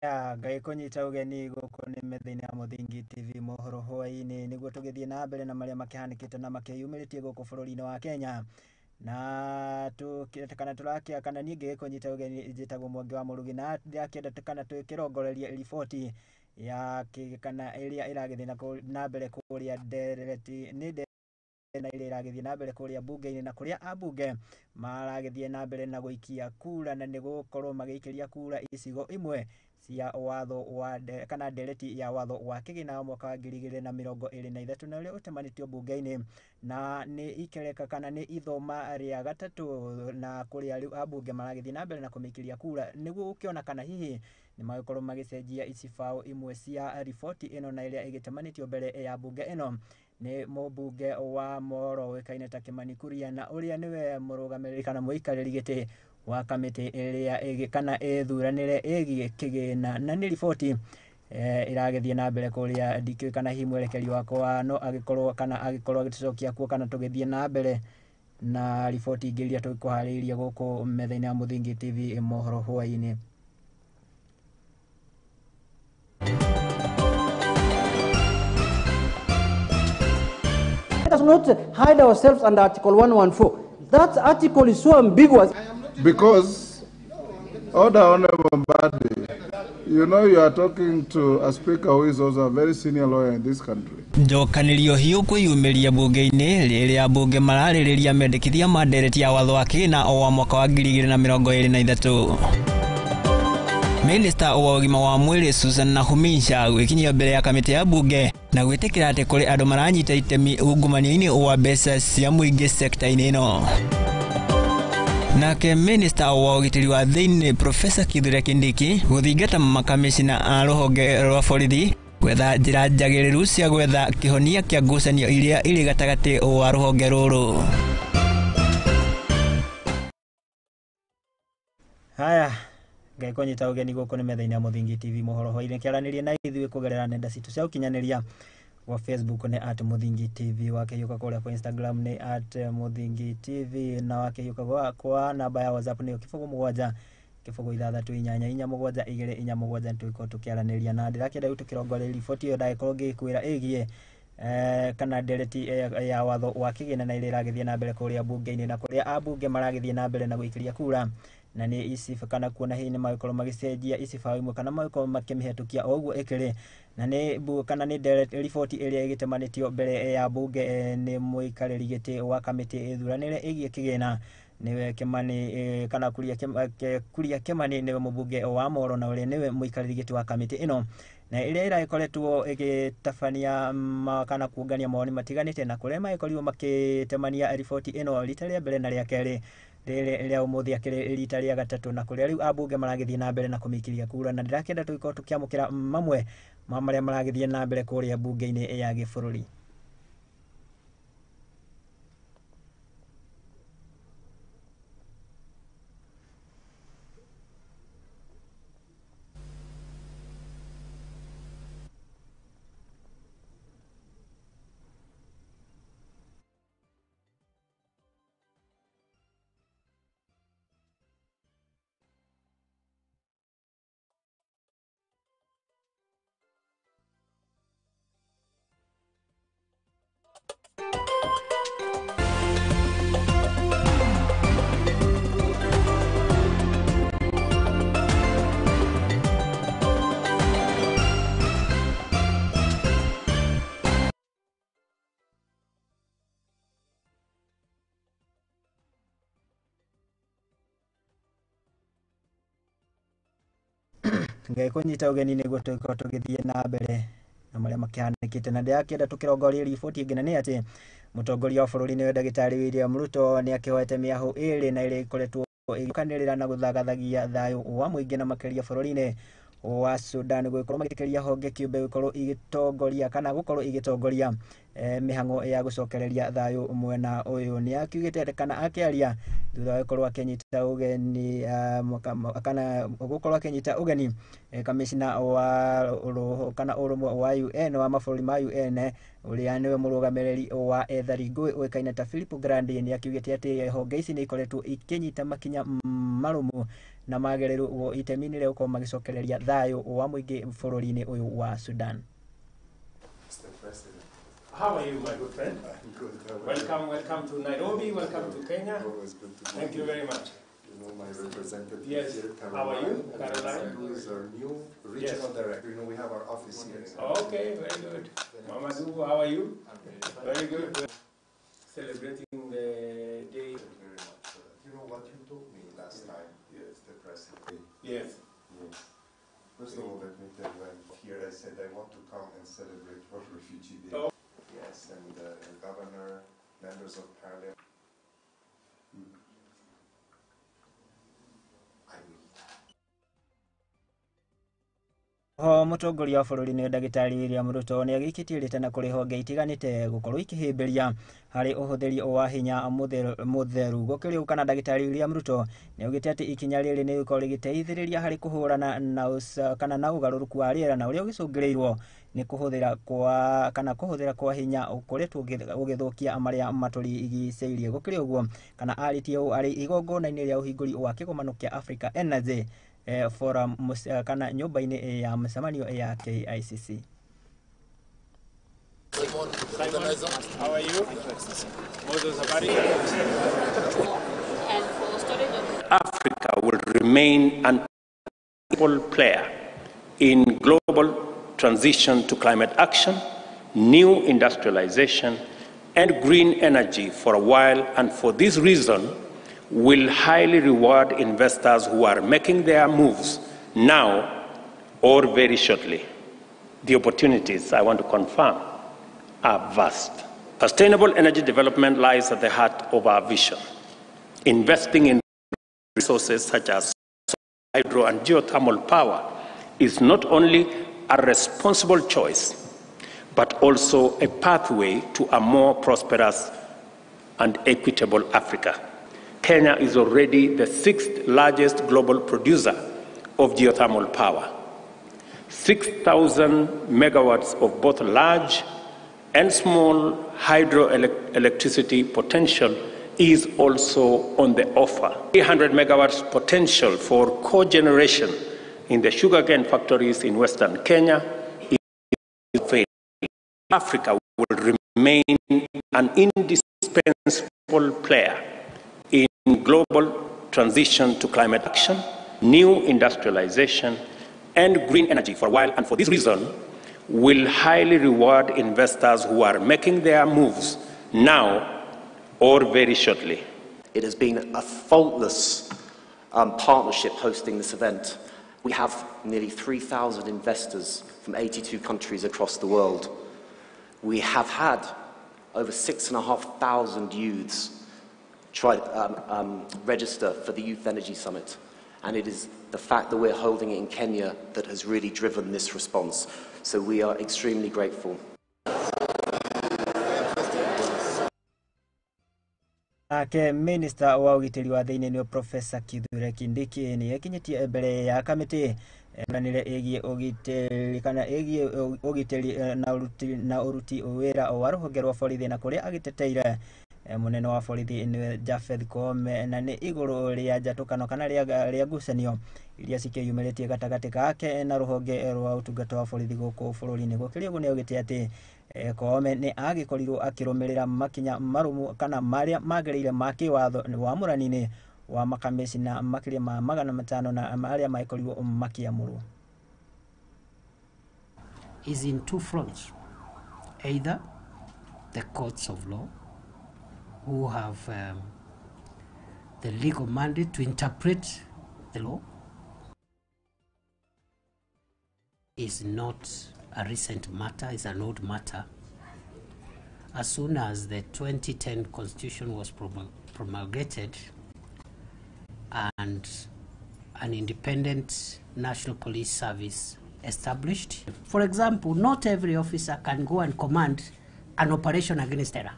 Ngai kũnyita ũgeni gũkũ nĩ metha-inĩ ya Mũthingi TV mohoro hwaĩ-inĩ nĩguo tũgĩthiĩ na mbere na marĩa makĩhanĩkĩte na makĩyumĩrĩtie gũkũ bũrũri-inĩ wa Kenya na kana tũrakĩa kana niĩ ngĩgĩkũnyita ũgeni njĩtagwo Mwangi wa Mũrugi na ndĩrakĩenda kana tũkĩrongorerie riboti ya kana ĩrĩa ĩragĩthiĩ na mbere kũrĩa ndereti nĩ na ĩrĩa ĩragĩthiĩ na mbere kũrĩa mbunge-inĩ na kũrĩa ambunge maragĩthiĩ na mbere na gũikia kura na nĩ gũkorwo magĩikĩria kura icigo imwe cia watho wa kana ndereti ya watho wa kĩgĩna wa mwaka wa 2023 na ũrĩa ũtemanĩtio mbunge-inĩ na nĩ ikereka kana nĩ ithoma rĩa gatatũ na kũrĩa rĩu ambunge maragĩthiĩ na mbere na kũmĩikĩria kura nĩguo gũkĩona kana hihi nĩ magĩkorwo magĩcenjia icibaũ imwe cia riboti ĩno na ĩrĩa ĩgĩtemanĩtio mbere ya mbunge ĩno nĩ mũmbunge wa Moro ũĩkaine ta Kimani Kuria na ũrĩa nĩwe mũrũgamĩrĩri kana mũikarĩri gĩtĩ wa kamĩtĩ ĩrĩa kana ĩthuranĩre ĩgiĩ kĩgĩna na nĩ riboti ĩragĩthiĩ na mbere kũrĩa ndikĩũĩ kana hihi mwerekeri wakwa no agĩkorwo kana agĩkorwo agĩtũcokia kuo kana tũgĩthiĩ na mbere na riboti ingĩ iria tũkũharĩirie gũkũ metha-inĩ ya Mũthingi TV mohoro hwaĩ-inĩ. Let us not hide ourselves under Article 114. That article is so ambiguous. Because, Order, Honorable Mbadi, you know you are talking to a speaker who is also a very senior lawyer in this country. Njokanĩrio hiũ kwĩyumĩria bunge-inĩ rĩrĩa ambunge mararĩrĩria mendekithia ma ndereti ya watho wa kĩgĩna wa mwaka wa 2023. Minista wa ũgima wa mwĩrĩ Susan Nakhumicha gwĩkinyia mbere ya kamĩtĩ ya bunge na gwĩtĩkĩra atĩ kũrĩ andũ maranyita itemi ungumania-inĩ wa mbeca cia mũingĩ sekta-inĩ ĩno. Nake minista wa ũgitĩri wa thĩinĩ Profesa Kithure Kindiki gũthingata makamĩcina a rũhonge rwa borithi gwetha njĩra njagĩrĩru cia gwetha kĩhonia kĩa ngucanio iria irĩ gatagatĩ wa rũhonge rũrũ. Haya, Ngai kũnyita ũgeni gũkũ nĩ metha-inĩ ya Mũthingi TV mohoro hwaĩ-inĩ kĩaranĩrie na ithuĩ kũgerera nenda citũ cia ũkinyanĩria wa Facebook nĩ at Mũthingi TV, wakĩhiũka kũrĩa kwa Instagram nĩ at Mũthingi TV na wakĩhiũka kwa namba ya WhatsApp nĩ 07 0 6 8 4 7 2 4 7 tũgĩkorwo tũkĩaranĩria na ndĩrakĩenda rĩu tũkĩrongoreria riboti ĩyo ndagĩkorwo ngĩkwĩra ĩgiĩ kana ndereti ya watho wa kĩgĩna na ĩrĩa ĩragĩthiĩ na mbere kũrĩa mbunge-inĩ na kũrĩa ambunge maragĩthiĩ na mbere na gũikĩria kura na nĩ iciba kana kuona hihi nĩ magĩkorwo magĩcenjia icibaũ imwe kana magĩkorwo makĩmĩhetũkia o ũguo ĩkĩrĩ na nĩ kana nĩ riboti ĩrĩa ĩgĩtemanĩtio mbere ya mbunge nĩ mũikarĩri gĩtĩ wa kamĩtĩ ĩthuranĩre ĩgiĩ kĩgĩna nĩwe Kimani kana Kuria Kimani nĩwe mũmbunge wa Moro na ũrĩa nĩwe mũikarĩri gĩtĩ wa kamĩtĩ ĩno na ĩrĩa ĩragĩkoretwo ĩgĩtabania kana kuongania mawoni matiganĩte na kũrĩa magĩkorirwo makĩtemania riboti ĩno rita rĩa mbere na rĩa kerĩ rĩrĩ rĩa ũmũthĩ akĩrĩ rita rĩa gatatũ na kũrĩa rĩu ambunge maragĩthiĩ na mbere na kũmĩikĩria kura na ndĩrakĩenda tũgĩkorwo tũkĩamũkĩra mamwe ma marĩa maragĩthiĩ na mbere kũrĩa mbunge-inĩ ya gĩbũrũri. Ngai kũnyita ũgeni nĩguo tũgĩkorwo tũgĩthiĩ na mbere na marĩa makĩhanĩkĩte na ndĩrakĩenda tũkĩrongorie riboti ĩngĩ na nĩ atĩ mũtongoria wa bũrũri nĩwe ndagĩtarĩ William Ruto nĩ akĩhoete mĩahũ ĩrĩ na ĩrĩa ĩkoretwo ĩgĩũkanĩrĩra na gũthagathagia thayũ wa mũingĩ na makĩria bũrũri-inĩ wa Sudan gũgĩkorwo magĩtĩkĩria honge kĩũmbe gũkorwo igĩtongoria kana gũkorwo igĩtongoria mĩhang'o ya gũcokereria thayũ mwena ũyũ. Nĩ akiugĩte kana akĩaria thutha wa gũkorwo akĩnyita ũgeni kana gũkorwo akĩnyita ũgeni kamishna wa kana ũrũmwe wa UN wa mabũrũri ma UN ũrĩa nĩwe mũrũgamĩrĩri wa ethari ngũĩ ũĩkaine ta Philip Grandi nĩ akiugĩte atĩ honge ici nĩ ikoretwo ikĩnyita makinya marũmu na magĩrĩrwo itemi-inĩ rĩa gũkorwo magĩcokereria thayũ wa mũingĩ bũrũri-inĩ ũyũ wa Sudan. Mr. President. How are you, my good friend? I'm good. How are Welcome, you? welcome to Nairobi, welcome to Kenya. Always good to be Thank you here. very much. You know my representative Yes. here, Caroline. How are you, and Caroline? Who is our new regional Yes. director. You know, we have our office here. Okay, very good. Mamadou, how are you? Very good. Celebrating the day. Thank you very much for that. You know what you told me last time, Mr. President? Yes. Yes. First of all, let me tell you, I'm here. I said I want to come and celebrate World Refugee Day. Oh. Yes, and the governor, members of parliament. I will. Ho mũtongoria wa bũrũri nĩ ndagĩtarĩ William Ruto nĩ agĩikĩtie rĩtana kũrĩ honge itiganĩte gũkorwo ikĩhĩmbĩria harĩ ũhũthĩri wa hinya mũtheru. Gũkĩrĩ ũguo kana ndagĩtarĩ William Ruto nĩ augĩte atĩ ikinya rĩrĩ nĩ rĩgũkorwo rĩgĩteithĩrĩria harĩ kũhũrana na kana na ũgarũrũku wa rĩera na ũrĩa ũgĩcũngĩrĩirwo nĩ kũhũthĩra kwa kana kũhũthĩra kwa hinya ũkoretwo ũgĩthũkia marĩa matũrigicĩirie. Gũkĩrĩ ũguo kana arĩtie ũũ arĩ igongona-inĩ rĩa ũhingũri wa kĩgomano kĩa Africa Energy Forum kana nyũmba-inĩ ya mĩcemanio ya KICC. Simon, how are you? Moses Habari. And for storage of Africa will remain an equal player in global transition to climate action, new industrialization, and green energy for a while, and for this reason will highly reward investors who are making their moves now or very shortly. The opportunities, I want to confirm, are vast. Sustainable energy development lies at the heart of our vision. Investing in resources such as hydro and geothermal power is not only a responsible choice, but also a pathway to a more prosperous and equitable Africa. Kenya is already the 6th largest global producer of geothermal power. 6,000 megawatts of both large and small hydroelectricity potential is also on the offer. 300 megawatts potential for cogeneration in the sugarcane factories in Western Kenya is available. Africa will remain an indispensable player in global transition to climate action, new industrialization, and green energy for a while, and for this reason, will highly reward investors who are making their moves now or very shortly. It has been a faultless partnership hosting this event. We have nearly 3,000 investors from 82 countries across the world. We have had over 6,500 youths register for the Youth Energy Summit, and it is the fact that we're holding it in Kenya that has really driven this response. So we are extremely grateful. Nake Minister wa ũgitĩri wa thĩinĩ nĩ Professor Kithure Kindiki nĩ ekinyĩtie mbere ya kamĩtĩ ranire ĩgiĩ ũgitĩri kana ĩgiĩ ũgitĩri na ũruti wĩra wa rũhonge rwa borithi na kũrĩa agĩteteire mũnene wa borithi nĩwe Japheth Koome na nĩ igũrũ rĩa njatũkano kana rĩa ngucanio iria cikĩyumĩrĩtie gatagatĩ gake na rũhonge rwa ũtungata wa borithi gũkũ bũrũri-inĩ. Gũkĩrĩ ũguo nĩ augĩte atĩ Koome nĩ agĩkorirwo akĩrũmĩrĩra makinya marũmu kana marĩa magĩrĩire ma kĩwatho wa mũrani-inĩ wa makamĩcina makĩria ma 500 na marĩa magĩkorirwo makĩamũrwo. Is in two fronts, either the courts of law who have the legal mandate to interpret the law is not a recent matter, it's an old matter. As soon as the 2010 Constitution was promulgated and an independent national police service established. For example, not every officer can go and command an operation against terror.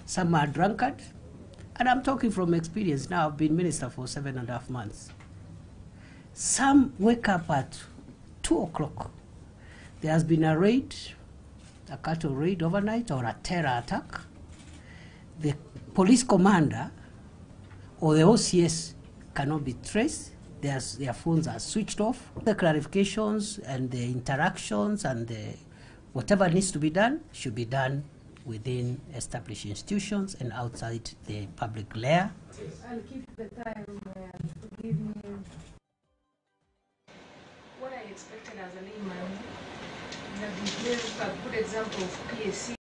Some are drunkard, and I'm talking from experience now. I've been minister for 7.5 months. Some wake up at 2 o'clock. There has been a raid, a cattle raid overnight or a terror attack. The police commander or the OCS cannot be traced. Their phones are switched off. The clarifications and the interactions and the whatever needs to be done should be done within established institutions and outside the public glare. I'll keep the time. Give me what I expected as a layman, that we gave a good example of PAC.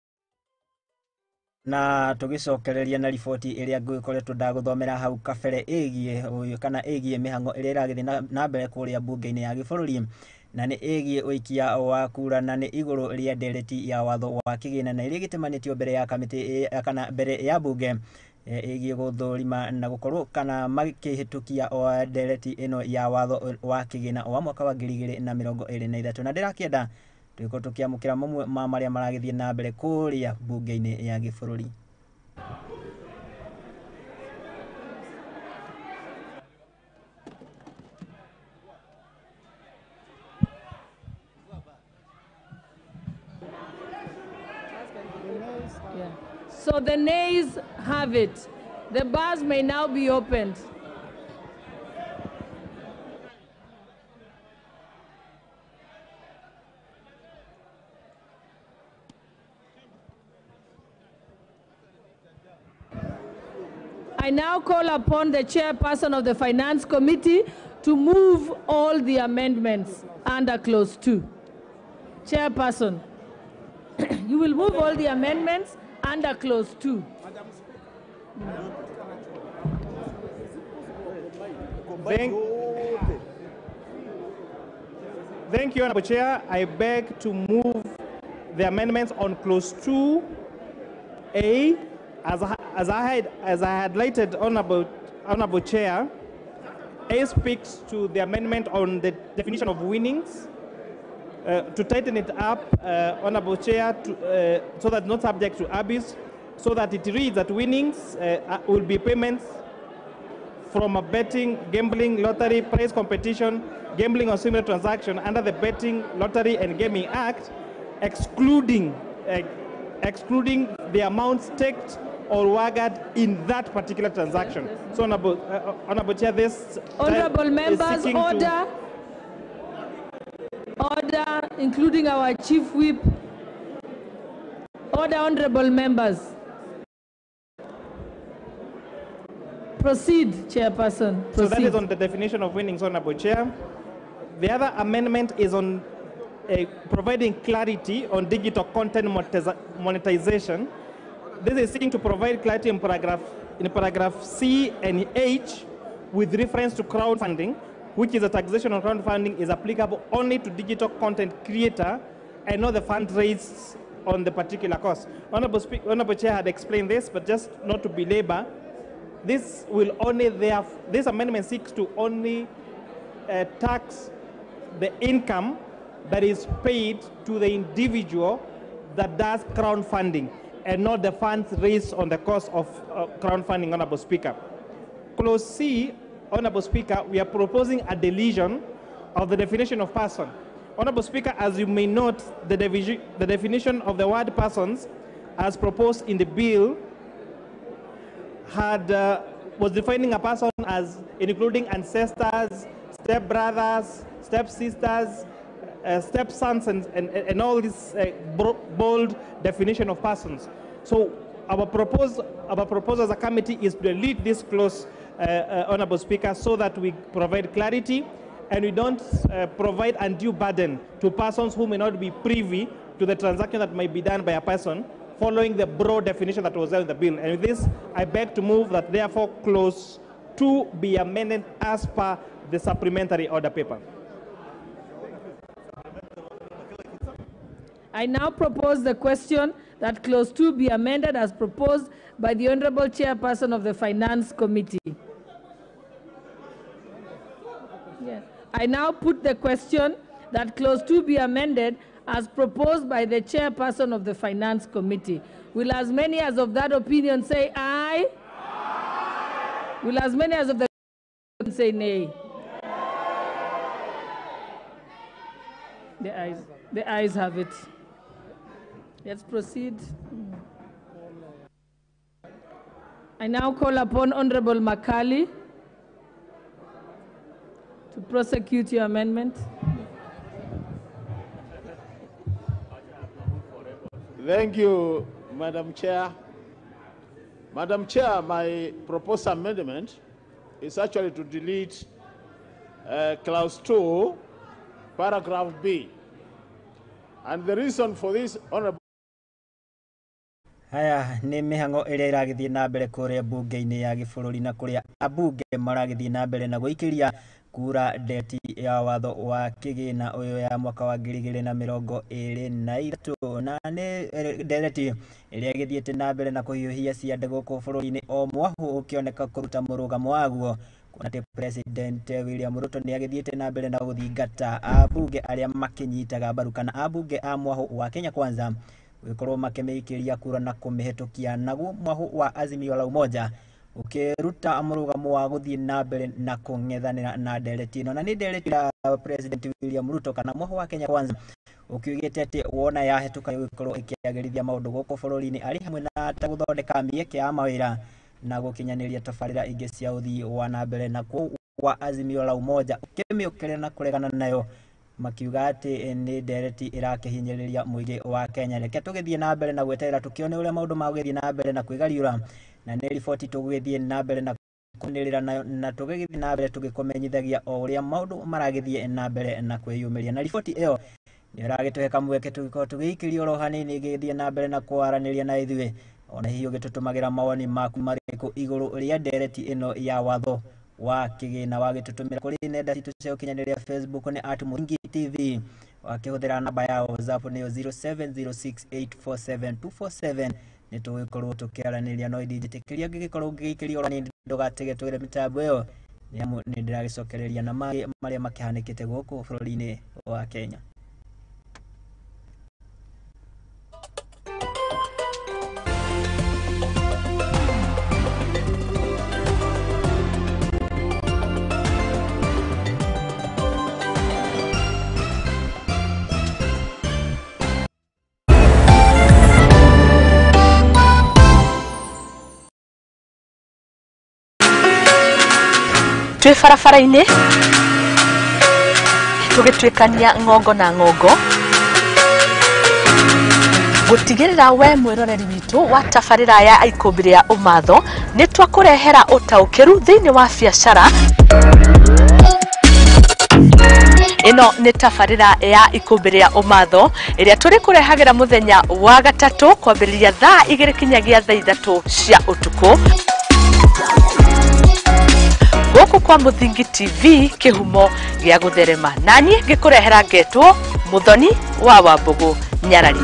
Na tugicokereria na riboti ĩrĩa ngũgĩkoretwo ndagũthomera hau kabere ĩgiĩ kana ĩgiĩ mĩhang'o ĩrĩa ĩragĩthiĩ na mbere kũrĩa mbunge-inĩ ya gĩbũrũri na nĩ ĩgiĩ ũikia wa kura na nĩ igũrũ rĩa ndereti ya watho wa kĩgĩna na ĩrĩa ĩgĩtemanĩtio mbere ya kamĩtĩ kana mbere ya mbunge ĩgiĩ gũthũrima na gũkorwo kana makĩhĩtũkia o ndereti ĩno ya watho wa kĩgĩna wa mwaka wa 2023 na ndĩrakĩenda tũgĩkorwo tũkĩamũkĩra mamwe ma marĩa maragĩthiĩ na mbere kũrĩa mbunge-inĩ ya gĩbũrũri. Yeah. So the nays have it. The bars may now be opened. I now call upon the chairperson of the Finance Committee to move all the amendments under Clause 2. Chairperson, you will move all the amendments under Clause 2. Thank you, Honorable Chair. I beg to move the amendments on Clause 2A. As I had highlighted, Honorable Chair, A speaks to the amendment on the definition of winnings. To tighten it up, Honorable Chair, so that not subject to abuse, so that it reads that winnings will be payments from a betting, gambling, lottery, prize competition, gambling or similar transaction under the Betting, Lottery and Gaming Act, excluding the amount staked or wagered in that particular transaction. So, Honorable Chair, this Honorable members, order. Order, including our Chief Whip. Order, honorable members. Proceed, Chairperson. Proceed. So that is on the definition of winnings, Honorable Chair. The other amendment is on providing clarity on digital content monetization. This is seeking to provide clarity in paragraph C and H with reference to crowdfunding, which is a taxation on crowdfunding is applicable only to digital content creator and not the fund raised on the particular cost. Honorable Chair had explained this, but just not to belabor, this will only this amendment seeks to only tax the income that is paid to the individual that does crowdfunding and not the funds raised on the cost of crowdfunding, Honorable Speaker. Clause C, Honorable Speaker, we are proposing a deletion of the definition of person. Honorable Speaker, as you may note, the definition of the word persons as proposed in the bill was defining a person as including ancestors, step-brothers, step-sisters, stepsons, and all this bold definition of persons. So our proposal as a committee is to delete this clause, Honorable Speaker, so that we provide clarity and we don't provide undue burden to persons who may not be privy to the transaction that might be done by a person following the broad definition that was there in the bill. And with this, I beg to move that therefore Clause 2 be amended as per the supplementary order paper. I now propose the question that Clause 2 be amended as proposed by the Honorable Chairperson of the Finance Committee. Yeah. I now put the question that Clause 2 be amended as proposed by the Chairperson of the Finance Committee. Will as many as of that opinion say aye? Aye. Will as many as of the say nay? The ayes have it. Let's proceed. I now call upon Honorable Makali. to prosecute your amendment. Thank you, Madam Chair. Madam Chair, my proposed amendment is actually to delete Clause 2, paragraph B. And the reason for this, Honorable. Haya nĩ mĩhang'o ĩrĩa ĩragĩthiĩ na mbere kũrĩa mbunge-inĩ ya gĩbũrũri na kũrĩa ambunge maragĩthiĩ na mbere na gũikĩria kura ndeti ya watho wa kĩgĩna ũyũ ya mwaka wa 2023 na nĩ ndereti ĩrĩa ĩgĩthiĩte na mbere na kũhiũhia ciande gũkũ bũrũri-inĩ o mwahu ũkĩoneka kũruta mũrũgamo waguo kuona atĩ President William Ruto nĩ agĩthiĩte na mbere na gũthingata ambunge arĩa makĩnyitaga mbaru kana ambunge a mwahu wa Kenya Kwanza gũgĩkorwo makĩmĩikĩria kura na kũmĩhĩtũkia, naguo mwahu wa Azimio la Umoja ũkĩruta mũrũgamo wa gũthiĩ na mbere na kũng'ethanĩra na ndereti ĩno, na nĩ ndereti ya President William Ruto kana mwahu wa Kenya Kwanza ũkiugĩte atĩ wona yahĩtũka ĩgũkorwo ĩkĩagĩrithia maũndũ gũkũ bũrũri-inĩ arĩ hamwe na ta gũthondeka mĩeke ya mawĩra na gũkinyanĩria tabarĩra ingĩ cia ũthii wa na mbere, na wa Azimio la Umoja ũkĩmĩũkĩrĩra na kũregana nayo makiuga atĩ nĩ ndereti ĩrakĩhinyĩrĩria mũingĩ wa Kenya. Reke tũgĩthiĩ na mbere na gweterera tũkĩone ũrĩa maũndũ magũgĩthiĩ na mbere na kwĩgariũra, na nĩ riboti tũgũgĩthiĩ na mbere na kũnĩrĩra nayo na tũgĩgĩthiĩ na mbere tũgĩkũmenyithagia o ũrĩa maũndũ maragĩthiĩ na mbere na kwĩyumĩria, na riboti ĩyo nĩ ĩragĩtũhe kamweke tũgĩkorwo tũgĩikĩrio oro hanini ĩgĩthiĩ na mbere na kwaranĩria na ithuĩ, ona hihi ũgĩtũtũmagĩra mawoni maku marĩkũ igũrũ rĩa ndereti ĩno ya watho wa kĩgĩna wagĩtũtũmĩra kũrĩ nenda citũ cia ũkinyanĩria Facebook nĩ @MũthingiTV, wakĩhũthĩra namba ya WhatsApp nĩyo 0706847247 nĩ tũgũgĩkorwo tũkĩaranĩria no ndinjĩtĩkĩria ngĩgĩkorwo ngĩgĩikĩria oro hanini ndũgatege tũgĩre mĩtambo ĩyo nĩ amu nĩ ndĩragĩcokereria na mangĩ marĩa makĩhanĩkĩte gũkũ bũrũri-inĩ wa Kenya. Twĩ barabara-inĩ tũgĩtuĩkania ng'ongo na ng'ongo gũtigĩrĩra we mwĩroreri witũ wa tabarĩra ya Ikũmbĩ rĩa Ũmatho nĩ twakũrehera ũtaũkĩru thĩinĩ wa biacara. Ĩno nĩ tabarĩra ya Ikũmbĩ rĩa Ũmatho ĩrĩa tũrĩkũrehagĩra mũthenya wa gatatũ kwambĩrĩria thaa 2 kinyagia thaa 3 cia ũtukũ gũkũ kwa Mũthingi TV kĩhumo gĩa gũtherema, naniĩ ngĩkũrehera ngetwo Mũthoni wa Wambũgũ Nyarari.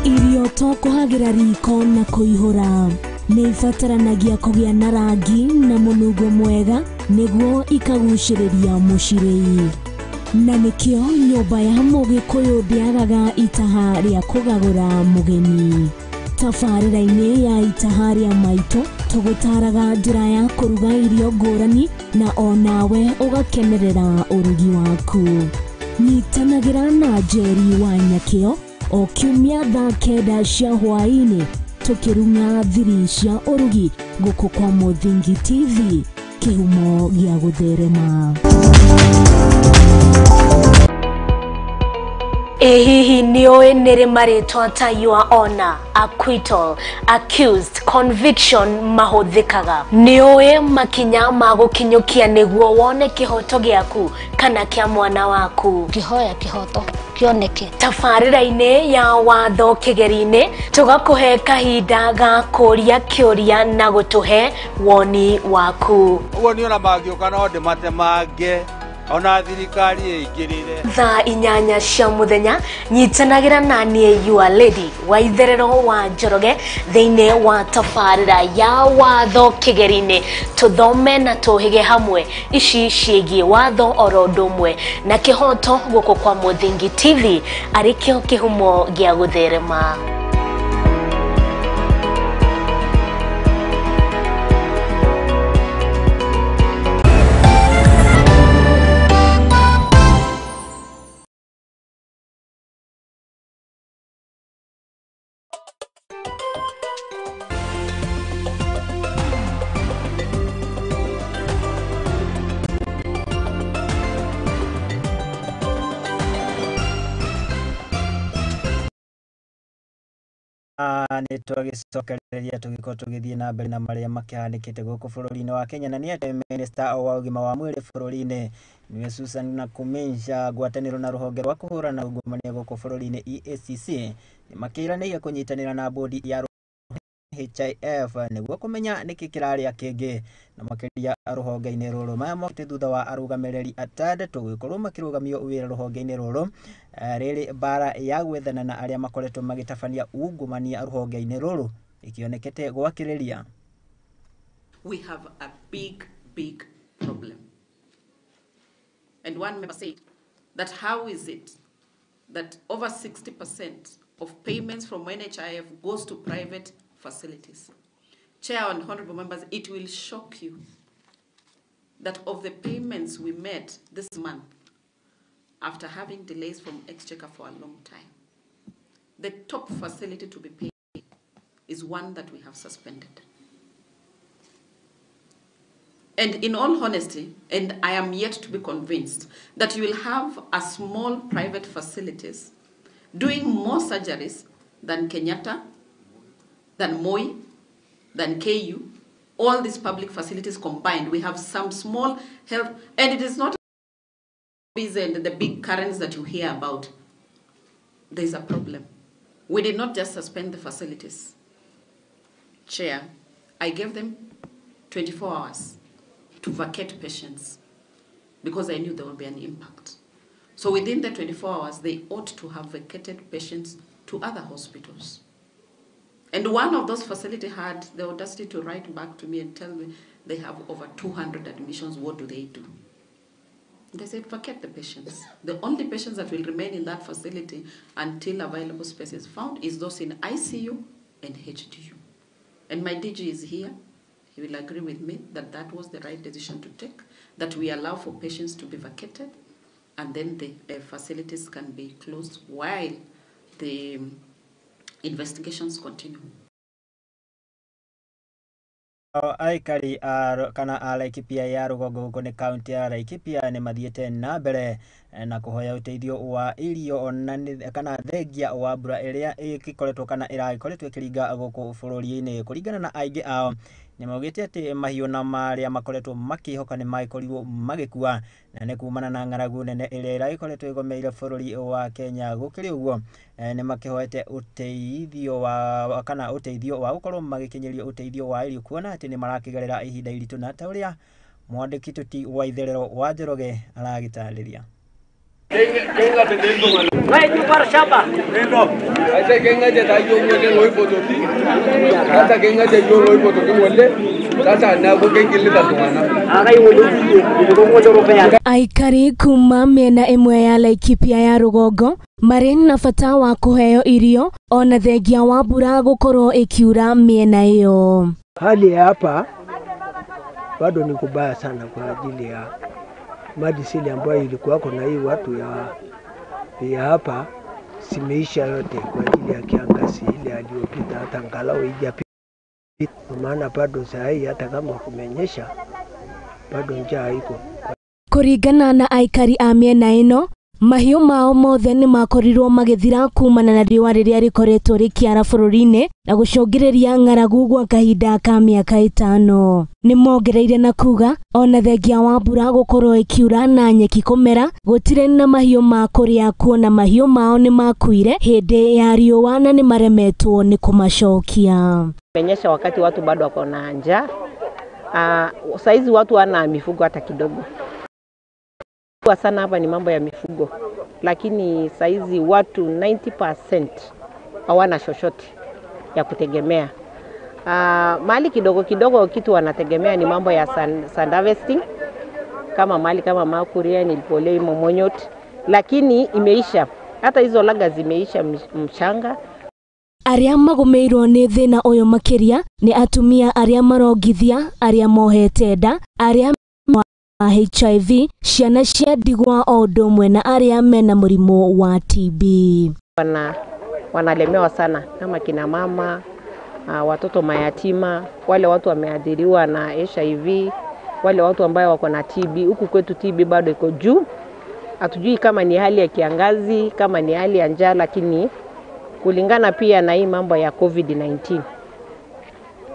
Irio to kũhagĩra riko na kũihũra nĩ ibataranagia kũgĩa na rangi na mũnungo mwega nĩguo ikagucĩrĩria mũcirĩi, na nĩkĩo nyũmba ya Mũgĩkũyũ ndĩagaga itaha rĩa kũgagũra mũgeni. Tabarĩra-inĩ ya itaha rĩa maitũ tũgũtaraga njĩra ya kũruga irio ngũrani na onawe ũgakenerera ũrugi waku. Nyitanagĩra na Njeri wa Nyakĩo o kiumia thaa 9 cia hwaĩ-inĩ tũkĩrung'a thiri cia ũrugi gũkũ kwa Mũthingi TV kĩhumo gĩa gũtherema. Ĩ hihi nĩũĩ nĩrĩ marĩtwa ta your honor, acquittal, accused, conviction mahũthĩkaga? Nĩũĩ makinya ma gũkinyũkia nĩguo wone kĩhoto gĩaku kana kĩa mwana waku? Ngĩhoya kĩhoto kĩoneke. Tabarĩra-inĩ ya watho kĩgeri-inĩ tũgakũhe kahinda ga kũria kĩũria na gũtũhe woni waku. Ũguo niĩ ona mangĩũka no ndĩmatemange ona thirikari ĩingĩrĩre. Thaa 8 cia mũthenya nyitanagĩra na niĩ your lady wa itherero wa Njoroge thĩinĩ wa tabarĩra ya watho kĩgeri-inĩ, tũthome na tũhĩge hamwe ici ciĩgiĩ watho oro ũndũ ũmwe na kĩhoto gũkũ kwa Mũthingi TV arĩ kĩo kĩhumo gĩa gũtherema. Nĩ twagĩcokereria tũgĩkorwo tũgĩthiĩ na mbere na marĩa makĩhanĩkĩte gũkũ bũrũri-inĩ wa Kenya, na nĩ atĩ minista wa ũgima wa mwĩrĩ bũrũri-inĩ nĩwe Susan Nakhumicha, ngwatanĩro na rũhonge rwa kũhũrana na ungumania gũkũ bũrũri-inĩ EACC nĩ makĩranĩire kũnyitanĩra na bodi ya HIF nĩguo kũmenya nĩkĩ kĩrarĩa kĩngĩ na makĩria rũhonge-inĩ rũrũ. Maya mokĩte thutha wa arũgamĩrĩri atandatũ gũkorwo makĩrũgamio wĩra rũhonge-inĩ rũrũ rĩrĩ mbara ya gwethana na arĩa makoretwo magĩtabania ungumania rũhonge-inĩ rũrũ ĩkĩonekete gwakĩrĩria. We have a big, big problem. And one member said that how is it that over 60% of payments from NHIF goes to private facilities? Chair and honorable members, it will shock you that of the payments we made this month, after having delays from Exchequer for a long time, the top facility to be paid is one that we have suspended. And in all honesty, and I am yet to be convinced, that you will have a small private facilities doing more surgeries than Kenyatta, than Moi, than KU, all these public facilities combined. We have some small health, and it is not busy and the big currents that you hear about. There's a problem. We did not just suspend the facilities. Chair, I gave them 24 hours to vacate patients because I knew there would be an impact. So within the 24 hours, they ought to have vacated patients to other hospitals. And one of those facilities had the audacity to write back to me and tell me they have over 200 admissions. What do they do? They said, vacate the patients. The only patients that will remain in that facility until available space is found is those in ICU and HDU. And my DG is here. He will agree with me that that was the right decision to take, that we allow for patients to be vacated and then the facilities can be closed while the investigations continue. Aikari a kana a Laikipia ya rũgongo gũkũ nĩ kaunti ya Laikipia nĩ mathiĩte na mbere na kũhoya ũteithio wa irio na kana thengia wa mbura ĩrĩa ĩgĩkoretwo kana ĩragĩkoretwo ĩkĩringa gũkũ bũrũri-inĩ. Kũringana na aingĩ ao nĩ maugĩte atĩ mahiũ na marĩa makoretwo makĩhoka nĩ magĩkorirwo magĩkua na nĩ kumana na ng'aragu nene ĩrĩa ĩragĩkoretwo ĩgomeire bũrũri wa Kenya. Gũkĩrĩ ũguo nĩ makĩhoete ũteithio wa kana ũteithio wa gũkorwo magĩkinyĩrio ũteithio wa irio kuona atĩ nĩ marakĩgerera ihinda iritũ, na ta ũrĩa mwandĩki Tuti wa Itherero wa Njoroge aragĩtarĩria. Aikari kuma mĩena ĩmwe ya Laikipia ya rũgongo marĩ na bata wa kũheo irio ona thengia wa mbura gũkorwo ĩkiura mĩena ĩyo. Hali ya hapa bado ni kubaya sana kwa ajili ya madisili ambayo ilikuwako na hii watu ya hapa simeisha yote kwa ajili ya kiangazi ile aliyopita, hata angalau haijapita. Maana bado saa hii hata kama kumenyesha bado njaa iko. Kũringana na aikari a mĩena ĩno, mahiũ mao mothe nĩ makorirwo magĩthira kumana na riũa rĩrĩa rĩkoretwo rĩkĩara bũrũri-inĩ na gũcũngĩrĩria ng'aragu gwa kahinda ka mĩaka 5. Nĩ mongereire na kuga ona thengia wa mbura gũkorwo ĩkiura na nyeki kũmera, gũtirĩ na mahiũ ma kũrĩa kuona mahiũ mao nĩ makuire hĩndĩ ya riũa na nĩ maremetwo nĩ kũmacokia. Imenyesha wakati watu bado wako na njaa. Saizi watu wana mifugo hata kidogo. Kwa sana hapa ni mambo ya mifugo, lakini saizi watu 90% hawana chochote ya kutegemea. Mali kidogo kidogo kitu wanategemea ni mambo ya sand harvesting, kama mali kama Makuria, Nilipolei, Momonyot, lakini imeisha. Hata hizo laga zimeisha mchanga. Arĩa magũmĩirwo nĩ thĩna ũyũ makĩria nĩ atumia arĩa marongithia, arĩa mohete nda, arĩa HIV, ciana cia ndigwa o ũndũ ũmwe na arĩa mena mũrimũ wa TB. Wanalemewa sana kama kina mama, watoto mayatima, wale watu wameathiriwa na HIV, wale watu ambao wako na TB. Huku kwetu TB bado iko juu. Hatujui kama ni hali ya kiangazi, kama ni hali ya njaa, lakini Kulingana pia na hii mambo ya COVID-19.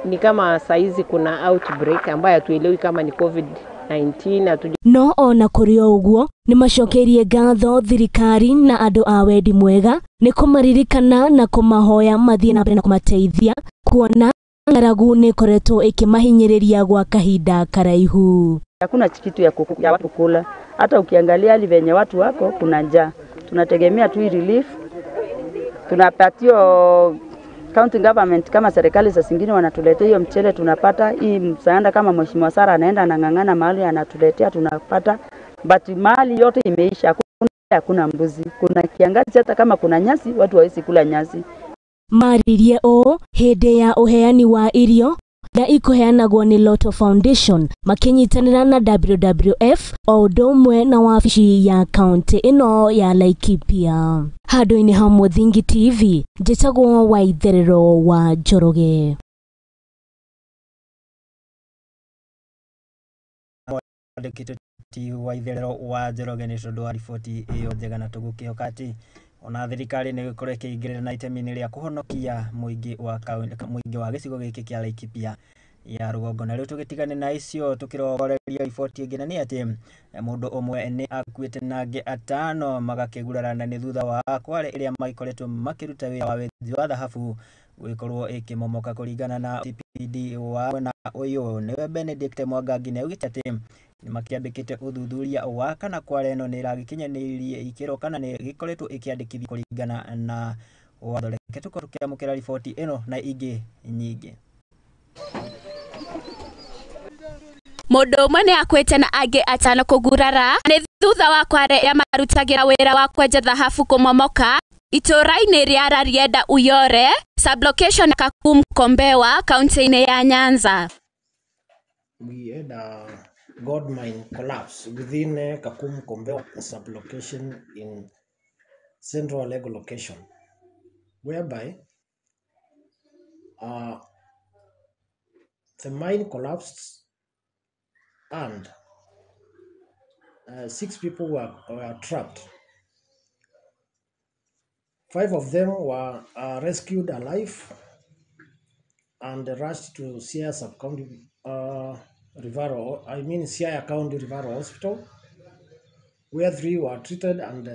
Ni kama saizi kuna outbreak ambayo hatuelewi kama ni COVID-19 No ona kũrĩ o ũguo nĩ macokeirie ngatho thirikari na andũ a wendi mwega nĩ kũmaririkana na kũmahoya mathiĩ na mbere na kũmateithia kuona ng'aragu nĩ ĩkoretwo ĩkĩmahinyĩrĩria gwa kahinda karaihu. Hakuna kitu ya watu kula. Hata ukiangalia hali venye watu wako kuna njaa. Tunategemea tu relief. Tunapatio county government kama serikali za zingine wanatuletea hiyo mchele, tunapata hii msaada. Kama Mheshimiwa Sara anaenda anang'ang'ana mahali anatuletea tunapata, but mali yote imeisha. Hakuna mbuzi, kuna kiangazi, hata kama kuna nyasi watu hawezi kula nyasi. Maririe ũũ hĩndĩ ya ũheani wa irio na ikuheanagwo nĩ Lotto Foundation makinyitanĩra na WWF o ũndũ ũmwe na wabici ya kaunti ĩno ya Laikipia. Handũ-inĩ ha Mũthingi TV, njĩtagwo Waitherero wa Njoroge. Mwandĩkĩtwo ti Waitherero wa Njoroge nĩ tondũ wa riboti ĩyo njega, na tũgũkĩhoka atĩ ona thirikari nĩ ĩgũkorwo ĩkĩingĩrĩra na itemi-inĩ rĩa kũhonokia mũingĩ wa gĩcigo gĩkĩ kĩa Laikipia ya rũgongo. Na rĩu tũgĩtigane na icio tũkĩrongoreria riboti ĩngĩ, na nĩ atĩ mũndũ ũmwe nĩ akuĩte na angĩ 5 magakĩgurarana nĩ thutha wa kware ĩrĩa magĩkoretwo makĩruta wĩra wa wenji wa thahabu gũgĩkorwo ĩkĩmomoka. Kũringana na CPD wa mwena ũyũ nĩwe Benedict Mwangangi, nĩ augĩte atĩ nĩmakĩambĩkĩte ũthuthuria wa kana kware ĩno nĩ ĩragĩkinyanĩirie ikĩro kana nĩ ĩgĩkoretwo ĩkĩandĩkithio kũringana na watho. Reke tũkorwo tũkĩamũkĩra riboti ĩno na ingĩ nyingĩ. Mũndũ ũmwe nĩ akuĩte na angĩ 5 kũgurara nĩ thutha wa kware ya marutagĩra wĩra wa kwenja thahabu kũmomoka itũũra-inĩ rĩa Rarieda Uyore, sublocation Kakum Kombewa, kaunti-inĩ ya Nyanza. We had a gold mine collapse within Kakum Kombewa sublocation in Central Alego location, whereby the mine collapsed and 6 people were trapped. 5 of them were rescued alive and rushed to Siaya Sub-County Siaya County Referral Hospital, where 3 were treated and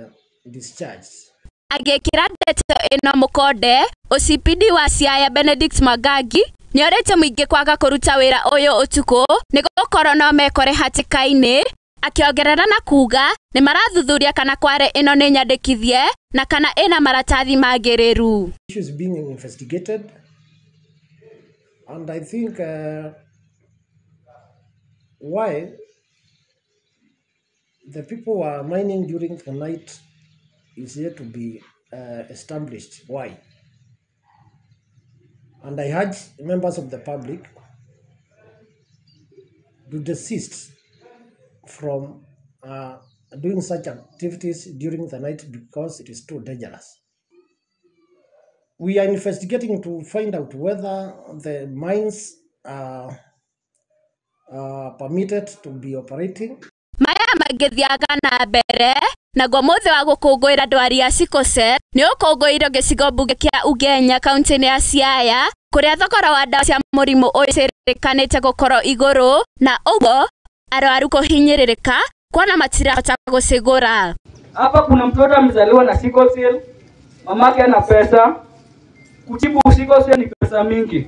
discharged. Agĩkĩra ndeto ĩno mũkonde, OCPD wa Siaya Benedict Mwangangi nĩorĩtie mũingĩ kwaga kũruta wĩra ũyũ ũtukũ nĩgũkorwo no mekore hatĩka-inĩ, akĩongerera na kuga nĩ marathuthuria kana kware ĩno nĩ nyandĩkithie na kana ĩna maratathi magĩrĩru. Issues being investigated, and I think why the people were mining during the night is yet to be established. Why? And I urge members of the public to desist from doing such activities during the night because it is too dangerous. We are investigating to find out whether the mines are permitted to be operating. Maya magĩthiaga na mbere naguo mũthĩ wa gũkũngũĩra ndwari ya sickle cell nĩ ũkũngũĩirwo gĩcigo mbunge kĩa Ugenya kaunti-inĩ ya Siaya, kũrĩa thogora wa ndawa cia mũrimũ ũyũ ciĩrĩkanĩte gũkorwo igũrũ na ũguo arwaru kũhinyĩrĩrĩka kuona matirahota gũcigũra. Hapa kuna mtoto amezaliwa na sickle cell, mamake ana pesa. Kutibu sickle cell ni pesa mingi.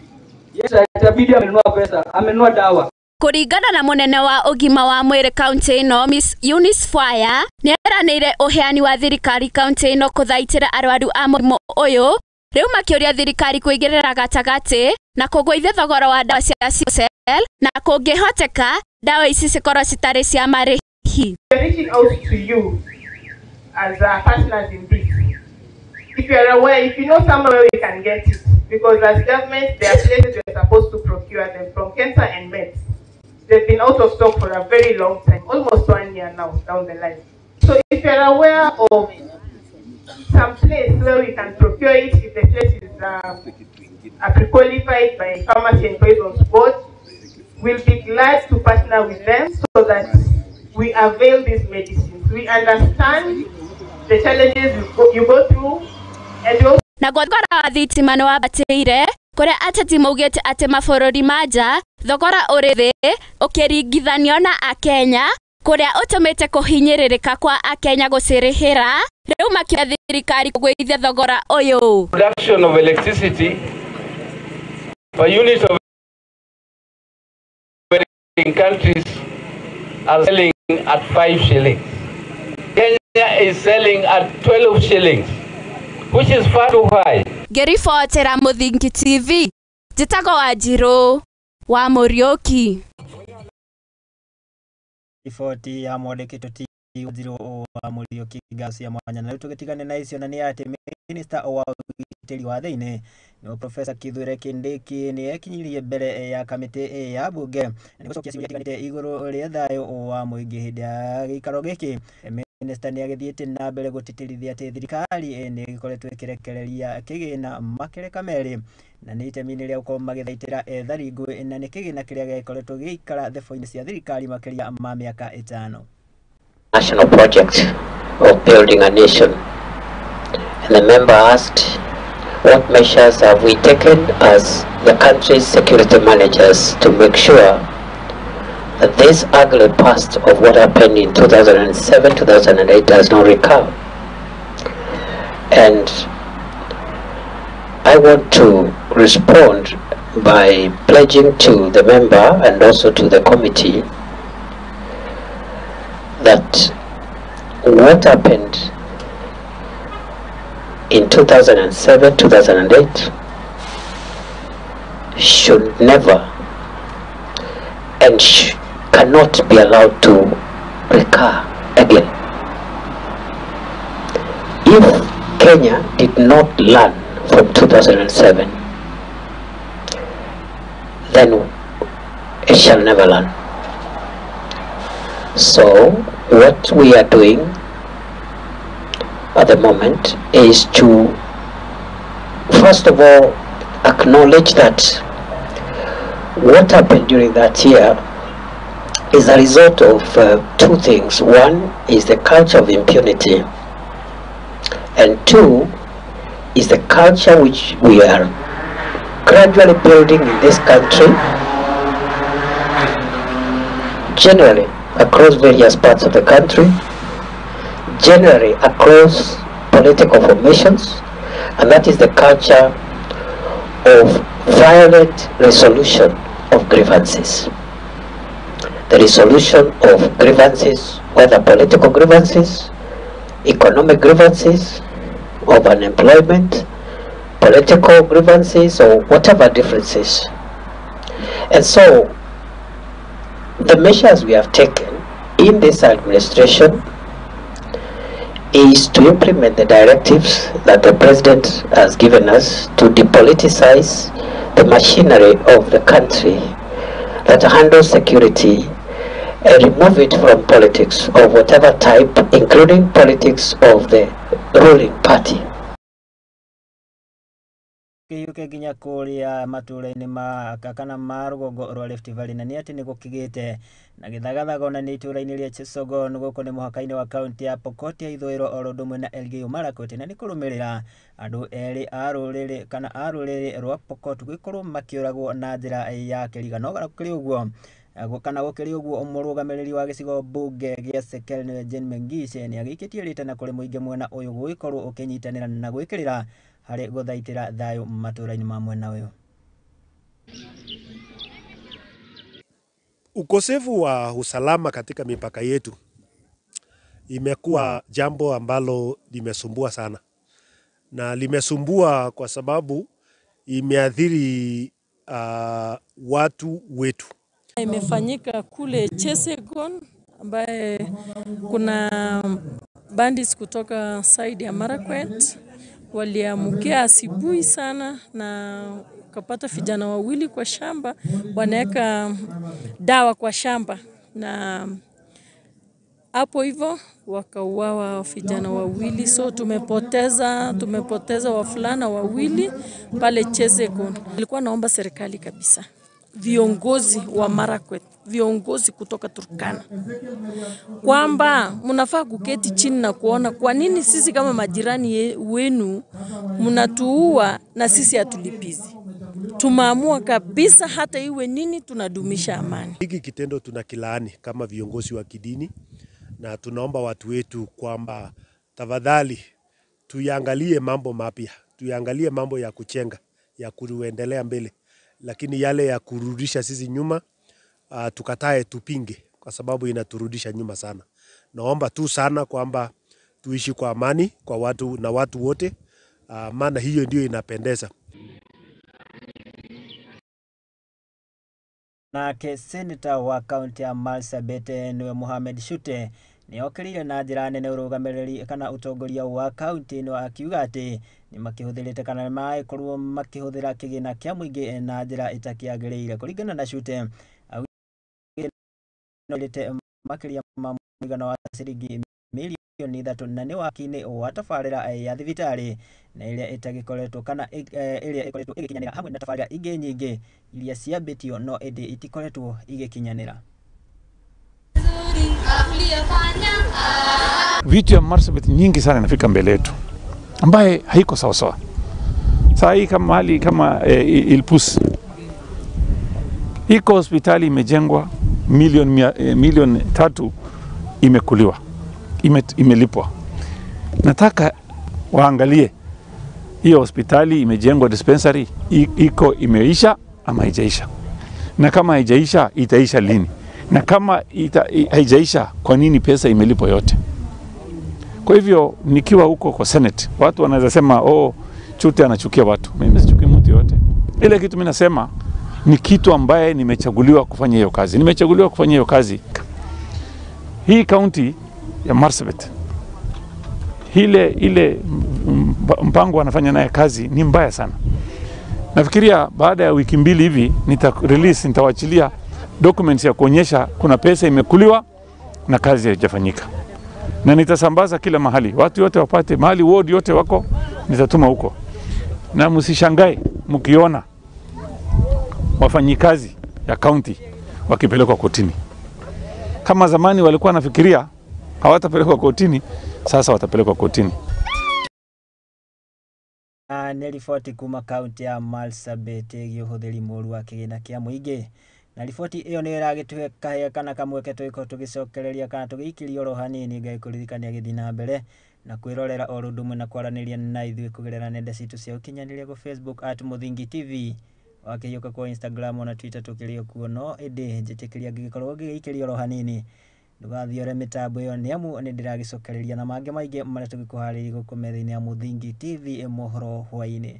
Yes, itabidi amenunua pesa, amenunua dawa. Kũringana na mũnene wa ũgima wa mwĩrĩ kaunti ĩno Miss Eunice Fwaya nĩeranĩire ũheani wa thirikari kaunti ĩno kũthaitĩra arwaru a mũrimũ ũyũ, rĩu makĩũria thirikari kũigĩrĩra gatagatĩ na kũgũithia thogora wa ndawa cia sickle cell na kũngĩhoteka ndawa ici cikorwo citarĩ cia marĩhi. Reaching out to you as our partners in this. If you are aware, if you know somewhere we can get it, because as government, there are places we are supposed to procure them from, Kenta and Meds. They've been out of stock for a very long time, almost 1 year now down the line. So if you're aware of some place where we can procure it, if the place is pre-qualified by Pharmacy and Poisons Board, we'll be glad to partner with them so that we avail these medicines. We understand the challenges you go through, and we also Naguo thogora wa thitima nĩ wambatĩire kũrĩa ateti maugĩte atĩ mabũrũri ma nja thogora ũrĩ thĩ ũkĩringithanio na Akenya kũrĩa ũtũmĩte kũhinyĩrĩrĩka kwa Akenya gũcirĩhĩra rĩu makĩũria thirikari kũgũithia thogora ũyũ. Production of electricity per unit of in countries are selling at 5 shillings. Kenya is selling at 12 shillings, which is far too high. Ngĩribotera Mũthingi TV, njĩtagwo Wanjirũ wa Mũriũki. Riboti ya mwandĩkĩtwo ti Wanjirũ wa Mũriũki cia mwanya. Na rĩu tũgĩtigane na icio na nĩ atĩ minista wa ũgitĩri wa thĩinĩ nĩwe Profesa Kithure Kindiki nĩ ekinyirie mbere ya kamĩtĩ ya bunge na nĩ gũcokia ciũria itiganĩte igũrũ rĩa thayũ wa mũingĩ hĩndĩ ya gĩikaro gĩkĩ. Minista nĩ agĩthiĩte na mbere gũtĩtĩrithia atĩ thirikari nĩ ĩgĩkoretwo ĩkĩrekereria kĩgĩna makereka merĩ na nĩ itemi-inĩ rĩa gũkorwo magĩthaitĩra ethari ngũĩ na nĩ kĩgĩna kĩrĩa gĩkoretwo gĩgĩikara thebũ-inĩ cia thirikari makĩria ma mĩaka 5. National project of building a nation. And the member asked, what measures have we taken as the country's security managers to make sure that this ugly past of what happened in 2007, 2008 does not recur? And I want to respond by pledging to the member and also to the committee that what happened in 2007, 2008 should never and cannot be allowed to recur again. If Kenya did not learn from 2007, then it shall never learn. So what we are doing at the moment is to, first of all, acknowledge that what happened during that year is a result of two things. One is the culture of impunity, and two is the culture which we are gradually building in this country, generally across various parts of the country, generally across political formations, and that is the culture of violent resolution of grievances. The resolution of grievances, whether political grievances, economic grievances, of unemployment, political grievances, or whatever differences. And so the measures we have taken in this administration is to implement the directives that the president has given us to depoliticize the machinery of the country that handles security and remove it from politics of whatever type, including politics of the ruling party. Kĩiyũke nginya kũrĩa matũũra-inĩ ma kana ma rũgongo rwa Rift Valley na nĩ atĩ nĩ gũkĩgĩte na gĩthagathago na nĩ itũũra-inĩ rĩa Chesogon gũkũ nĩ mũhaka-inĩ wa kaunti ya Pokot ya ithũĩro oro ũndũ ũmwe na Elgeyo Marakwet na nĩ kũrũmĩrĩra andũ erĩ a rũrĩrĩ kana a rũrĩrĩ rwa Pokot gwĩkorwo makĩũragwo na njĩra ya kĩrigano. Gũkĩrĩ ũguo kana gũkĩrĩ ũguo mũrũgamĩrĩri wa gĩcigo mbunge gĩa Sekel nĩwe Jane Mengishe nĩ agĩikĩtie rĩtana kũrĩ mũingĩ mwena ũyũ gũgĩkorwo ũkĩnyitanĩra na gwĩkĩrĩra harĩ gũthaitĩra thayũ matũũra-inĩ ma mwena ũyũ. Ukosefu wa usalama katika mipaka yetu imekuwa jambo ambalo limesumbua sana, na limesumbua kwa sababu imeathiri watu wetu. Imefanyika kule Chesegon ambaye kuna bandits kutoka side ya Marakwet waliamkia asubuhi sana na kapata vijana wawili kwa shamba wanaweka dawa kwa shamba, na hapo hivyo wakauawa vijana wawili. So tumepoteza wavulana wawili pale Chesegon. Nilikuwa naomba serikali kabisa, viongozi wa Marakwet viongozi kutoka Turkana kwamba mnafaa kuketi chini na kuona kwa nini sisi kama majirani wenu mnatuua na sisi hatulipizi. Tumeamua kabisa hata iwe nini tunadumisha amani. Hiki kitendo tunakilaani kama viongozi wa kidini, na tunaomba watu wetu kwamba tafadhali tuyangalie mambo mapya, tuyangalie mambo ya kuchenga, ya kuendelea mbele, lakini yale ya kurudisha sisi nyuma tukatae, tupinge, kwa sababu inaturudisha nyuma sana. Naomba tu sana kwamba tuishi kwa amani kwa watu na watu wote, maana hiyo ndio inapendeza. Nake seneta wa kaunti ya Marsabit niwe Mohamed Shute nĩokĩrĩire na njĩra nene ũrũgamĩrĩri kana ũtongoria wa kaunti ĩno akiuga atĩ nĩmakĩhũthĩrĩte kana nĩmagĩkorwo makĩhũthĩra kĩgĩna kĩa mũingĩ na njĩra ĩtakĩagĩrĩire. Kũringana na Shute, augĩte makĩria ma mũigana wa ciringi milioni 3 na nĩ waki-inĩ wa tabarĩra ya thibitarĩ na ĩrĩa ĩtagĩkoretwo kana ĩrĩa ĩkoretwo ĩgĩkinyanĩra hamwe na tabarĩra ingĩ nyingĩ iria ciambĩtio no ĩndĩ itikoretwo igĩkinyanĩra. Vitu ya Marsabit nyingi sana inafika mbele yetu ambaye haiko sawa sawa. Saa hii kama hali kama Ilpus iko hospitali imejengwa milioni 3 imekuliwa, imelipwa. Nataka waangalie hiyo hospitali imejengwa, dispensary iko imeisha ama haijaisha, na kama haijaisha itaisha lini, na kama haijaisha kwa nini pesa imelipwa yote? Kwa hivyo nikiwa huko kwa Senate, watu wanaweza sema oh, Chute anachukia watu. Mimi sichukii mtu yote. Ile kitu mimi nasema ni kitu ambaye nimechaguliwa kufanya hiyo kazi. Nimechaguliwa kufanya hiyo kazi. Hii county ya Marsabit, ile mpango wanafanya naye kazi ni mbaya sana. Nafikiria baada ya wiki 2 hivi nita release, nitawachilia documents ya kuonyesha kuna pesa imekuliwa na kazi haijafanyika. Na nitasambaza kila mahali, watu wote wapate, mahali ward yote wako nitatuma huko. Na msishangae mkiona wafanyikazi ya county wakipelekwa kotini. Kama zamani walikuwa wanafikiria hawatapelekwa kotini, sasa watapelekwa kotini. Nĩ riboti kuma kaunti ya Marsabit ĩgiĩ ũhũthĩri mũũru wa kĩgĩna kĩa mũingĩ. Na riboti ĩyo nĩ ĩragĩtũhe kahĩa kana kamweke tũgĩkorwo tũgĩcokereria kana tũgĩikĩria oro hanini. Ngagĩkũririkania gĩthiĩ na mbere na kwĩrorera oro ũndũ ũmwe na kwaranĩria na ithuĩ kũgerera nenda citũ cia ũkinyanĩria kwa Facebook at Muthingi TV, wakĩhiũka kwa Instagram ona Twitter tũkĩrĩ o kuo. No ĩndĩ njĩtĩkĩria ngĩgĩkorwo ngĩgĩikĩria oro hanini, ndũgathiore mĩtambo ĩyo nĩ amu nĩ ndĩragĩcokereria na mangĩ maingĩ marĩa tũgĩkũharĩirie gũkũ metha-inĩ ya Muthingi TV mohoro hwaĩ-inĩ.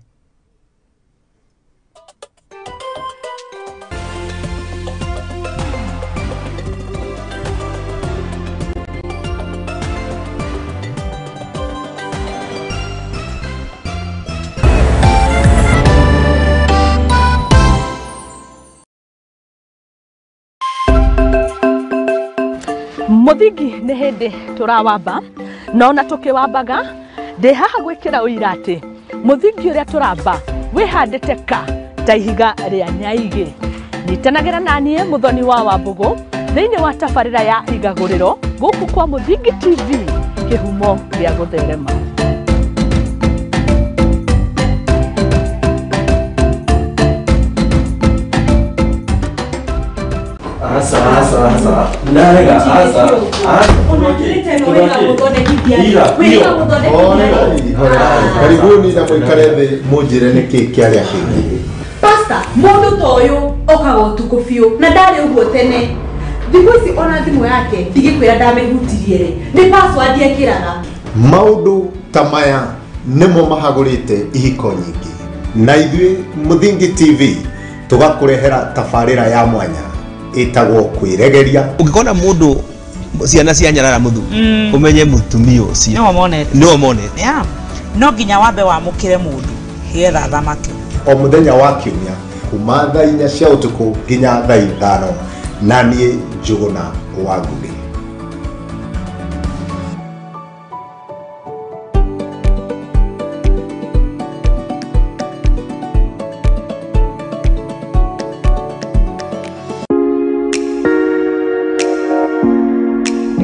Muthingi nĩ hĩndĩ tũrawamba na ona tũkĩwambaga ndĩ haha gwĩkĩra ũira atĩ mũthingi ũrĩa tũramba wĩhandĩte ka ta ihiga rĩa nyaigĩ. Nyitanagĩra na niĩ Muthoni wa Wambũgũ thĩinĩ wa tabarĩra ya Igagũrĩro gũkũ kwa Muthingi TV, kĩhumo gĩa gũtherema. Asa. Ndarega, asa. Karibuni na muikare thĩ munjĩre nĩkĩ kĩarĩa kĩngĩ. Pastor, mũndũ ta ũyũ okaga ũtukũ biũ na ndarĩ ũguo tene. Thikũ ici ona thimũ yake ndigĩkwĩra ndamĩhutirie rĩ, nĩ password ekĩraga. Maũndũ ta maya nĩmo mahagũrĩte ihiko nyingĩ. Na ithuĩ Muthingi TV tũgakũrehera tabarĩra ya mwanya ĩtagwo kwĩregeria. Ũngĩkona mũndũ ciana cia nyarara mũthu ũmenye mũtumia ũcio nĩwe monete. No nginya wambe wamũkĩre mũndũ nĩgetha athamake. O mũthenya wa kiumia kuma thaa 4 cia ũtukũ nginya thaa 5 na niĩ Njũgũna wa Ngũgĩ.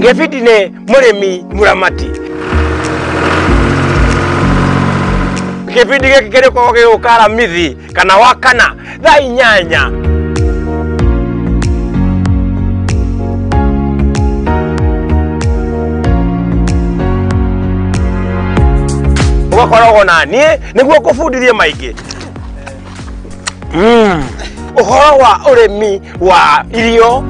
Gĩbindi nĩ Mũrĩmi Mũramati. Gĩbindi gĩkĩ kĩrĩkoragwo gĩgũka Aramithi kana Wakana thaa 8. Ũgakoragwo na niĩ nĩguo ngũbundithie maingĩ ũhoro wa ũrĩmi wa irio,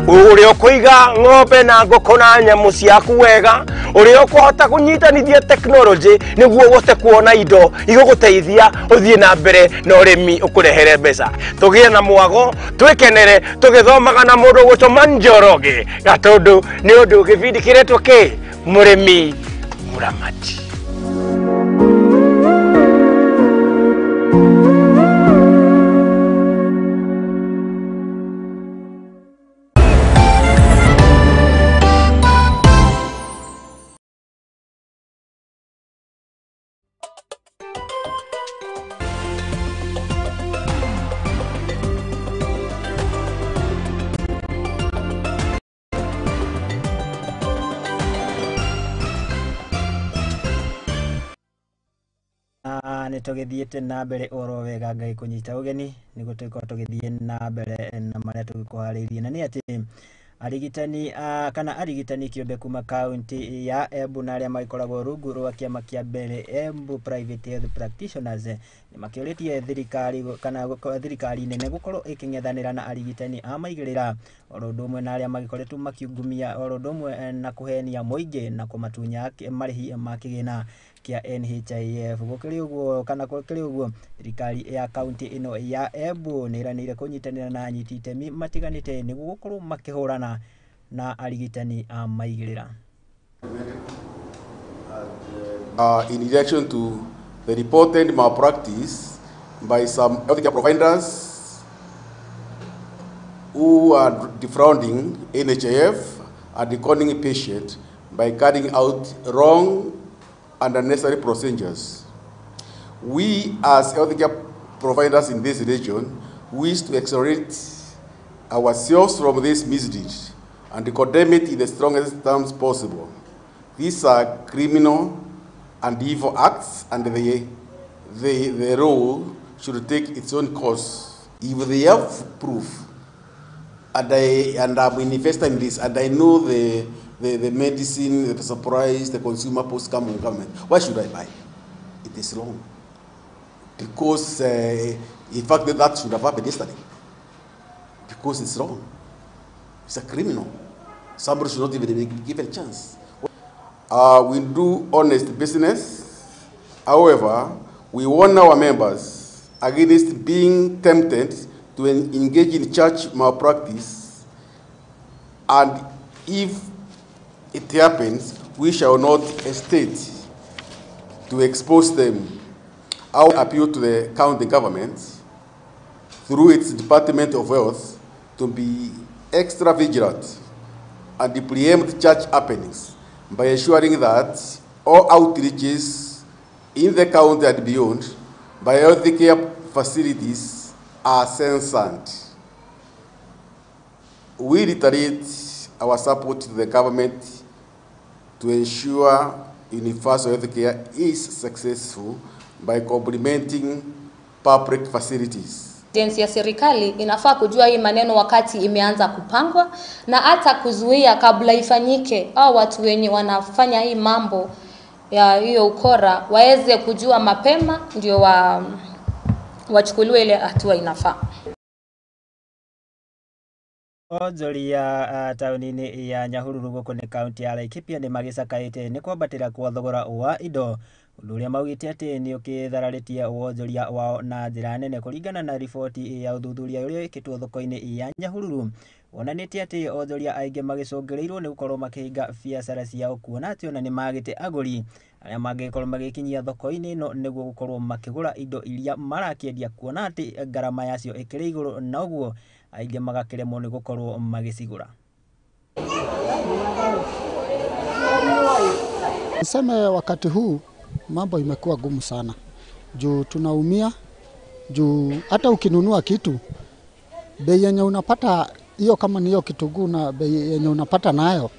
ũrĩa ũkũiga ng'ombe na ngũkũ na nyamũ ciaku wega, ũrĩa ũkũhota kũnyitanithia tekinoronjĩ nĩguo ũhote kuona indo igũgũteithia ũthiĩ na mbere na ũrĩmi ũkũrehere mbeca. Tũgĩe na mwago, twĩkenere tũgĩthomaga na mũndũ ũgwĩtwo Njoroge Gatũndũ, nĩ ũndũ gĩbindi kĩretwo kĩ Mũrĩmi Mũramati. Nĩ tũgĩthiĩte na mbere oro wega, Ngai kũnyita ũgeni nĩguo tũgĩkorwo tũgĩthiĩ na mbere na marĩa tũgĩkũharĩirie, na nĩ atĩ arigitani kana arigitani kĩũmbe kuma kaunti ya Embu na arĩa magĩkoragwo rungu rwa kĩama kĩa mbere Embu Private Health Practitioners nĩ makĩũrĩtie thirikari kana thirikari nene gũkorwo ĩkĩng'ethanĩra na arigitani a maigĩrĩra oro ũndũ ũmwe na arĩa magĩkoretwo makiungumia oro ũndũ ũmwe na kũhenia mũingĩ na kũmatunya marĩhi ma kĩgĩna kĩa NHIF. Gũkĩrĩ ũguo kana gũkĩrĩ ũguo, thirikari ya kaunti ĩno ya Embu nĩ ĩranĩire kũnyitanĩra na anyiti itemi matiganĩte nĩguo gũkorwo makĩhũrana na arigitani a maigĩrĩra. In reaction to the reported malpractice by some healthcare providers who are defrauding NHIF and conning patients by carrying out wrong and unnecessary procedures. We as healthcare providers in this region wish to exonerate ourselves from this misdeed and condemn it in the strongest terms possible. These are criminal and evil acts, and the law should take its own course. If they have proof, and I'm an investor in this, and I know the medicine, the surprise, the consumer post come on government, why should I buy? It is wrong. Because, in fact, that should have happened yesterday. Because it's wrong. It's a criminal. Somebody should not even be given a chance. We do honest business. However, we warn our members against being tempted to engage in church malpractice, and if it happens, we shall not hesitate to expose them. I will appeal to the county government through its Department of Health to be extra vigilant and preempt church happenings by ensuring that all outreaches in the county and beyond by healthcare facilities are censored. We reiterate our support to the government to ensure universal healthcare is successful by complementing public facilities. Agensi ya serikali inafaa kujua hii maneno wakati imeanza kupangwa na hata kuzuia kabla ifanyike, au watu wenye wanafanya hii mambo ya hiyo ukora waweze kujua mapema ndio wachukuliwe ile hatua inafaa. Onjoria taũni-inĩ ya Nyahururu gũkũ nĩ kaunti ya Laikipia nĩ magĩcakaĩte nĩ kwambatĩra kwa thogora wa indo, ũndũ ũrĩa maugĩte atĩ nĩ ũkĩthararĩtie wonjoria wao na njĩra nene. Kũringana na riboti ya ũthuthuria ũrĩa wĩkĩtwo thoko-inĩ ya Nyahururu, wonanĩtie atĩ onjoria aingĩ magĩcũngĩrĩirwo nĩ gũkorwo makĩhinga biacara ciao, kuona atĩ ona nĩ magĩte agũri arĩa mangĩkorwo magĩkinyia thoko-inĩ ĩno nĩguo gũkorwo makĩgũra indo iria marakĩendia, kuona atĩ ngarama yacio ĩkĩrĩ igũrũ na ũguo aingĩ magakĩremwo nĩ gũkorwo magĩcigũra. Niseme wakati huu mambo imekuwa gumu sana, juu tunaumia, juu hata ukinunua kitu bei yenye unapata Hiyo kama ni hiyo kitunguu na bei yenye unapata nayo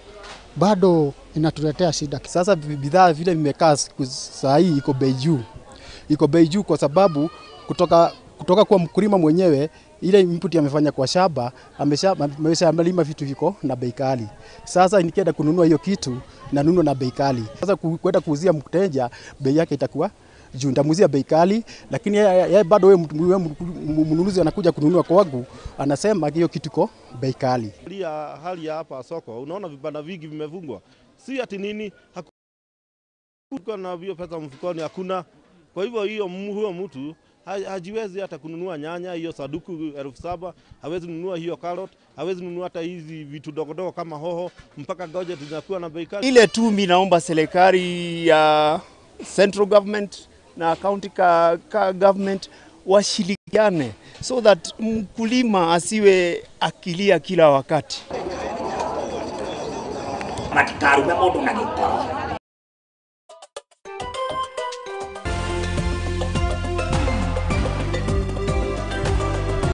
bado inatuletea shida. Sasa bidhaa vile vimekaa saa hii iko bei juu. Iko bei juu kwa sababu kutoka kwa mkulima mwenyewe ile input amefanya kwa shamba, ameshalima vitu viko na bei kali. Sasa nikienda kununua hiyo kitu na nunua na bei kali. Sasa kwenda kuuzia mteja bei yake itakuwa juu, nitamuuzia bei kali, lakini yeye bado wewe mnunuzi anakuja kununua kwangu anasema hiyo kitu iko bei kali. Hali ya hapa soko unaona vibanda vingi vimefungwa. Si ati nini, hakuna na hiyo pesa mfukoni hakuna. Kwa hivyo hiyo huyo mtu hajiwezi hata kununua nyanya hiyo saduku 7,000, hawezi kununua hiyo carrot, hawezi kununua hata hizi vitu dogodogo kama hoho, mpaka goje zinakuwa na bei kali. Ile tu mimi naomba serikali ya central government na county government washirikiane so that mkulima asiwe akilia kila wakati. Matikarume mundu na gikoro.